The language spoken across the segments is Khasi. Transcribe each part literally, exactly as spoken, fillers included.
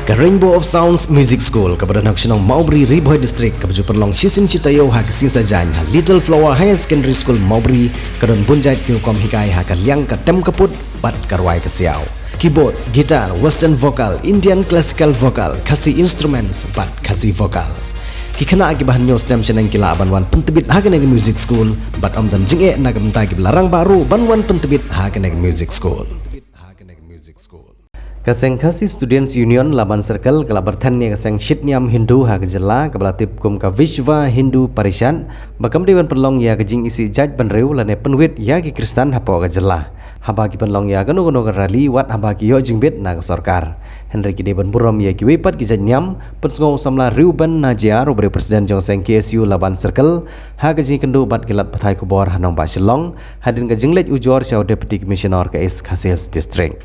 Ka Rainbow of Sounds Music School, kaba don ha ka shnong Mawbri, Ri Bhoi District, kaba ju pynlong shisien shi taïew ha ka sngi Saitjaiñ ha Little Flower Higher Secondary School Mawbri, ka don bun jait ki rukom hikai ha ka liang ka tem ka put bad ka rwai ka siaw. Keyboard, guitar, western vocal, Indian classical vocal, Khasi instruments bad Khasi vocal. Ki khynnah kiba hynñiew snem shaneng ki lah ban wan pyntbit ha kane ka music school, bad ym don jingeh na ka bynta kiba la rangbah ruh ban wan pyntbit ha kane ka music school. Ka seng Khasi Students Union Laban Circle ka la pyrthen ïa ka seng shitniam Hindu ha ka jylla, kaba la tip kum ka Vishwa Hindu Parishad, ba kam dei ban pynlong ïa ka jingisih jaitbynriew lane pynwit ïa ki Khristan hapoh ka jylla, haba ki pynlong ïa kano kano ka rally, wat haba ki ïoh jingbit na ka sorkar. Hynrei ki dei ban burom ïa kiwei pat ki jait niam, pynsngew u samla Reuben Najiar, uba dei u president jong ka seng K S U Laban Circle, ha ka jingïakynduh bad ki lad pathai khubor ha nongbah Shillong, hadien ka jingleit ujor sha u Deputy Commissioner ka East Khasi Hills District.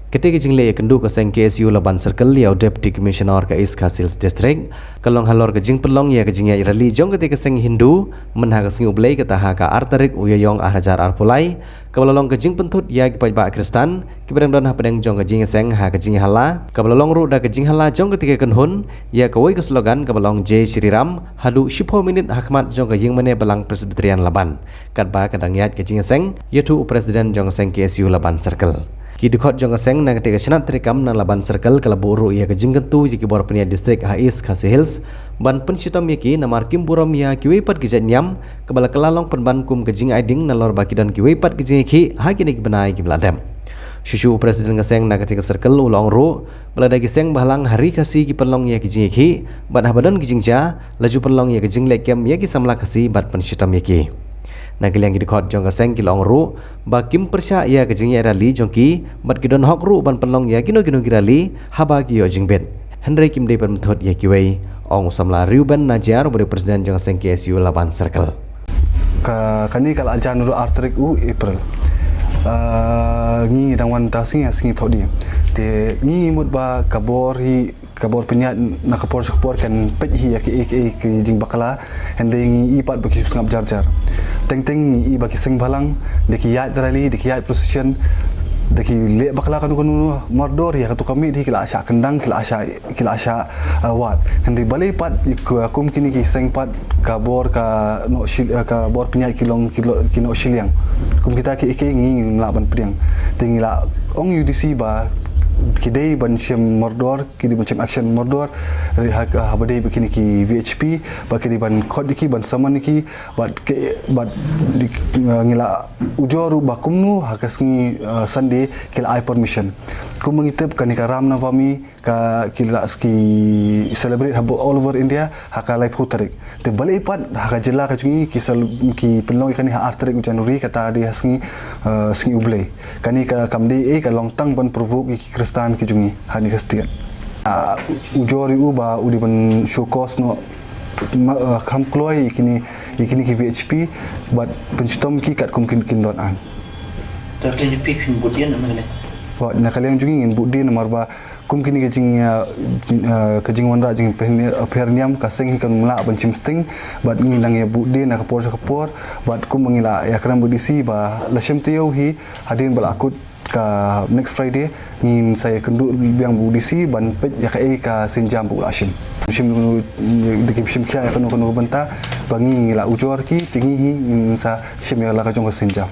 Katei ka jingleit ïakynduh ka seng K S U Laban Circle ïa u Deputy Commissioner ka East Khasi Hills District, ka long halor ka jingpynlong ïa ka jingïaid rally jong katei ka seng Hindu, mynha ka sngi U Blei, kata ha ka ar tarik u Ïaïong ar hajar arphew lai, kaba la long ka jingpynthut ïa ki paidbah Khristan kiba dang don hapdeng jong ka jingïaseng ha ka jingïahala, kaba la long ruh da ka jingïahala jong katei ka kynhun ïa kawei ka slogan kaba long Jai Shri Ram, haduh shiphew minit ha khmat jong ka ïingmane Balang Presbyterian Laban, katba ka dang ïaid ka jingïaseng, ïathuh u president jong ka seng K S U Laban Circle. Ki dkhot jong ka seng na katei ka shnat treikam na Laban Circle ka la buh ruh ïa ka jingkyntu ïa ki bor pynïaid district ha East Khasi Hills ban pynshitom ïa ki, namar kim burom ïa kiwei pat ki jait niam, kaba la kylla long pynban kum ka jingai ding, nalor ba ki don kiwei pat ki jingïakhih ha kine ki bnai kiba la dep. Shuh shuh u president ka seng na katei ka circle u la ong ruh ba lada ki seng bhalang ha Ri Khasi ki pynlong ïa ki jingïakhih bad haba don ki jingjia, la ju pynlong ïa ka jingleh kem ïa ki samla Khasi bad pynshitom ïa ki. Na ka liang ki dkhot jong ka seng ki la ong ruh ba kim pyrshah ïa ka jingïaid rally jong ki, bad ki don hok ruh ban pynlong ïa kino kino ki rally haba ki ïoh jingbit. Hynrei kim dei ban pynthut ïa kiwei, ong u samla Reuben Najiar, uba dei u president jong ka seng K S U Laban Circle. Ka, kane ka la jan ruh ar tarik u April. Ah, ngi dang wan ta sngi, sngi thoh di. Te ngi mut ba ka bor hi, ka bor pynïaid na ka por sha ka por kan peit hi ïa kiei kiei ki jingbakla. Hynrei ngi i pat ba ki sngap jar jar. Teng teng ngi i ba ki seng bhalang, da ki ïaid rally, da ki ïaid procession, da ki leh bakla kano kano mardor, ïa kato ka miet hi ki la shah kyndang, ki la shah, ki la shah, uh, wad. Hynrei balei pat, ïa ka, kum kine ki seng pat, ka bor ka noh shil-, uh, ka bor pynïaid ki long, ki lo-, ki noh shiliang. Kum kita kiei kiei ngi ngim lah ban pdiang. Te ngi la ong ïa u D C ba ki dei ban shim mardor, ki dei ban shim action mardor, hynrei ha, haba dei ba kine ki V H P, ba ki dei ban khot ïa ki, ban summon ïa ki, bad ki, bad, uh, ngi la ujor ruh ba kumno ha ka sngi, uh, Sunday ki la ai permission. Kumba ngi tip kane ka Ram Navami ka ki la ki celebrate ha all over India ha ka laiphew tarik. Te balei pat ha ka jylla ka jong ngi ki sel-, ki pynlong ïa kane ha ar tarik u January, kata dei ha sngi, uh, sngi U Blei. Kane ka kam dei ei, ka long tang ban provoke ïa ki Khristan ki jong ngi ha kane ka state. Ah, ujor ïa u ba u dei ban show cause noh, ma, uh, kham kloi ïa kine, ïa kine ki V H P, bad pynshitom ki katkum kin, kin don aiñ. Te ka liang jong phi phin bud dien namar kane? Wa, na ka liang jong ngi ngin bud dien namar ba kum kine ki jing, uh, jing, uh, ka jingwanrah jingpher, uh, pher niam ka seng hi kan ym lah ban shim sting, bad ngi nang ïa bud dien na ka por sha ka por, bad kumba ngi la ïakren bad D C ba la shim taïew hi, hadien ba la kut ka next Friday, ngin sa ïakynduh biang bad D C ban peit ïa kaei ka sienjam ba u la shim. Shim, da kim shim khia ïa kano kano ka bynta, ba ngi la ujor ki, te ngi hi ngin sa shim ïa la ka jong ka sienjam.